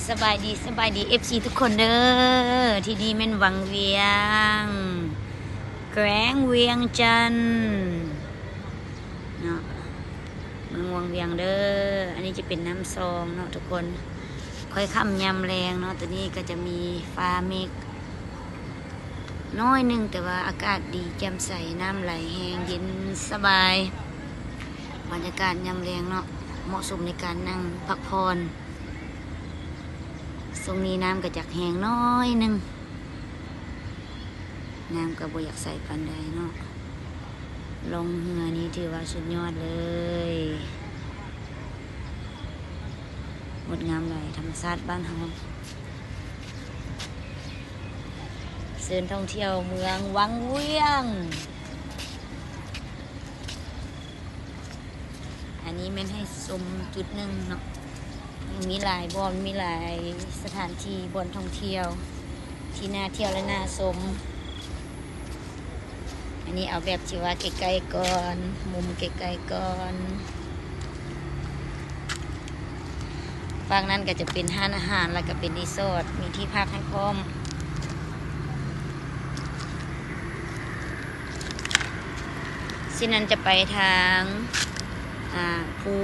ສະບາຍດີ ສະບາຍດີ ເອັຟຊີ ທຸກຄົນເດີ. ທີ່ນີ້ແມ່ນວັງວຽງ ແຂວງວຽງຈັນເນາະ ເມືອງວັງວຽງເດີ. ອັນນີ້ຈະເປັນນ້ຳຊອງເນາະທຸກຄົນ. ຄ່ອຍຄ່ຳຍາມແລງເນາະ. ໂຕນີ້ກໍຈະມີຟ້າເມກໜ້ອຍໜຶ່ງ ແຕ່ວ່າອາກາດດີ ແຈ່ມໃສ ນ້ຳໄຫຼແຮງ ເຢັນສະບາຍ. ບັນຍາກາດຍາມແລງເນາະ ເໝາະສົມໃນການນັ່ງພັກຜ່ອນ. ຊ່ວງນີ້ນ້ຳກໍຈັກແຮງໜ້ອຍໜຶ່ງ ນ້ຳກໍບໍ່ຢາກໃສປານໃດເນາະ. ລ່ອງເຮືອນີ້ຖືວ່າສຸດຍອດເລີຍ ງົດງາມຫຼາຍ ທຳມະຊາດບ້ານເຮົາ. ເຊີນທ່ອງທ່ຽວເມືອງວັງວຽງ. ອັນນີ້ແມ່ນໃຫ້ຊົມຈຸດໜຶ່ງເນາະ ຍັງມີຫຼາຍບ່ອນ ມີຫຼາຍສະຖານທີ່ ບ່ອນທ່ອງທ່ຽວທີ່ໜ້າທ່ຽວ ແລະ ໜ້າຊົມ. ອັນນີ້ເອົາແບບທີ່ວ່າໃກ້ໆກ່ອນ ມຸມໃກ້ໆກ່ອນ. ຝັ່ງນັ້ນກໍຈະເປັນຮ້ານອາຫານ ແລ້ວກໍເປັນຣີສອດ ມີທີ່ພັກໃຫ້ພ້ອມ. ເສັ້ນນັ້ນຈະໄປທາງ ອ່າ ພູ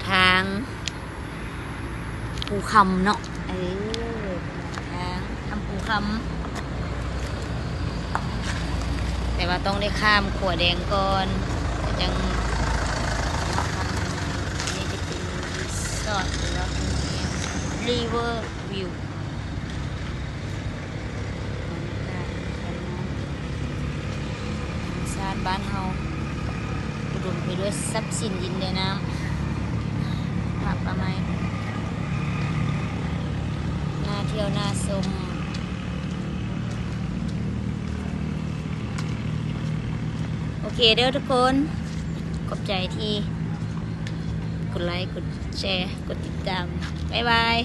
ທາງພູຄຳເນາະ ເອີ ທາງ ທາງພູຄຳ ແຕ່ວ່າຕ້ອງໄດ້ຂ້າມຂົວແດງກ່ອນ ກໍຈັ່ງ ອັນນີ້ຈະເປັນຣີສອດ ຫຼືວ່າໂຮງແຮມ River View. ບັນຍາກາດ ທຳມະຊາດບ້ານເຮົາ ອຸດົມໄປດ້ວຍຊັບສິນດິນ ແລະ ນ້ຳ ປ່າ ປ່າໄມ້ ໜ້າທ່ຽວ ໜ້າຊົມ. ໂອເຄເດີທຸກຄົນ ຂອບໃຈທີ່ກົດໄລ ກົດແຊ ກົດຕິດຕາມ. ບາຍບາຍ.